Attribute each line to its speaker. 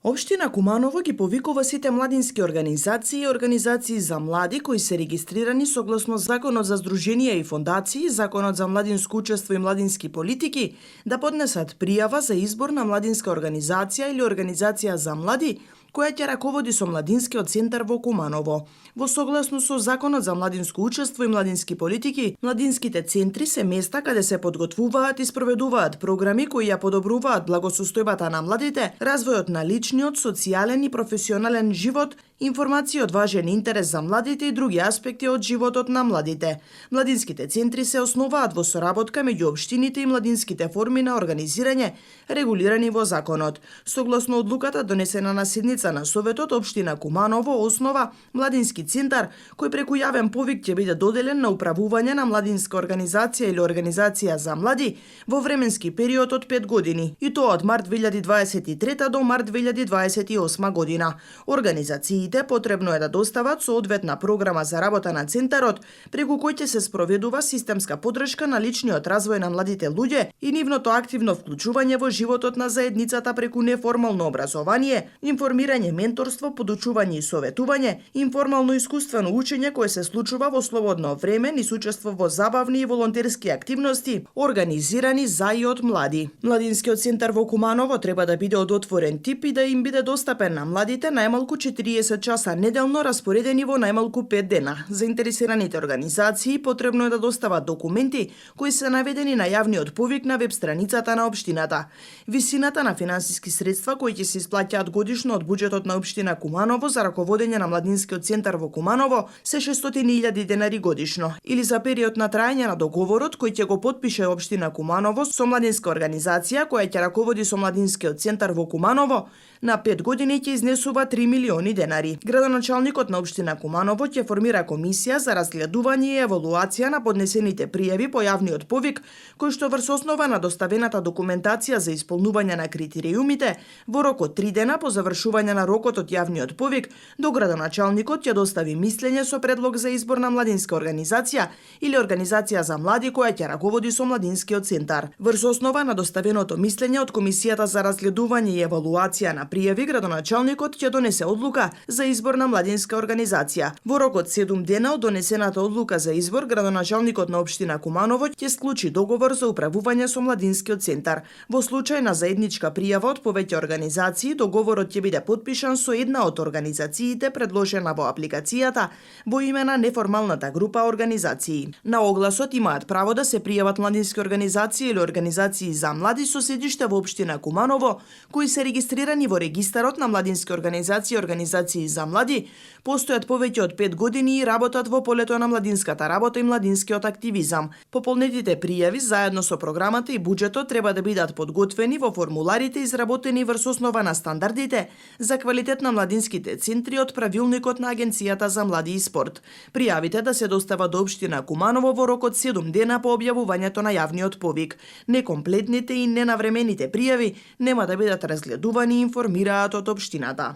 Speaker 1: Општина Куманово ги повикува сите младински организации и организации за млади кои се регистрирани согласно Законот за здруженија и фондации, Законот за младинско учество и младински политики, да поднесат пријава за избор на младинска организација или организација за млади која ќе раководи со младинскиот центар во Куманово. Во согласно со Законот за младинско учество и младински политики, младинските центри се места каде се подготвуваат и спроведуваат програми кои ја подобруваат благосостојбата на младите, развојот на личниот, социјален и професионален живот, информации од важен интерес за младите и други аспекти од животот на младите. Младинските центри се основаат во соработка меѓу општините и младинските форми на организирање, регулирани во законот. Согласно одлуката донесена на седница на Советот, општина Куманово основа младински центар кој преку јавен повик ќе биде доделен на управување на младинска организација или организација за млади во временски период од 5 години, и тоа од март 2023 до март 2028 година. Организациите потребно е да достават соодветна програма за работа на центарот, преку кој ќе се спроведува системска поддршка на личниот развој на младите луѓе и нивното активно вклучување во животот на заедницата преку неформално образование, информирање, менторство, подучување и советување, информално искуствено учење кое се случува во слободно време низ учество во забавни и волонтерски активности, организирани за и од млади. Младинскиот центар во Куманово треба да биде од отворен тип и да им биде достапен на младите најмалку 40 часа неделно, распоредени во најмалку 5 дена. Заинтересираните организации потребно е да достават документи кои се наведени на јавниот повик на веб страницата на општината. Висината на финансиски средства кои ќе се исплаќаат годишно од буџетот на општина Куманово за раководење на младинскиот центар во Куманово се 600.000 денари годишно, или за период на траење на договорот кој ќе го потпише општина Куманово со младинска организација која ќе раководи со младинскиот центар во Куманово, на 5 години ќе изнесува 3 милиони денари. Градоначалникот на општина Куманово ќе формира комисија за разгледување и евалуација на поднесените пријави по јавниот повик, кој што врз основа на доставената документација за исполнување на критериумите во рок од 3 дена по завршување на рокот од јавниот повик, до градоначалникот ќе достави мислење со предлог за избор на младинска организација или организација за млади која ќе раководи со младинскиот центар. Врз основа на доставеното мислење од комисијата за разгледување и евалуација на пријави, градоначалникот ќе донесе одлука за избор на младинска организација. Во рок од 7 дена од донесената одлука за избор, градоначалникот на општина Куманово ќе склучи договор за управување со младинскиот центар. Во случај на заедничка пријава од повеќе организации, договорот ќе биде потпишан со една од организациите предложена во апликацијата во име на неформалната група организации. На огласот имаат право да се пријават младински организации или организации за млади со седиште во општина Куманово, кои се регистрирани во регистарот на младински организации и организации за млади, постојат повеќе од 5 години и работат во полето на младинската работа и младинскиот активизам. Пополнетите пријави заедно со програмата и буџетот треба да бидат подготвени во формуларите изработени врз основа на стандардите за квалитет на младинските центри од правилникот на Агенцијата за млади и спорт. Пријавите да се достават до општина Куманово во рок од 7 дена по објавувањето на јавниот повик. Некомплетните и ненавремените пријави нема да бидат разгледувани и информираат од општината.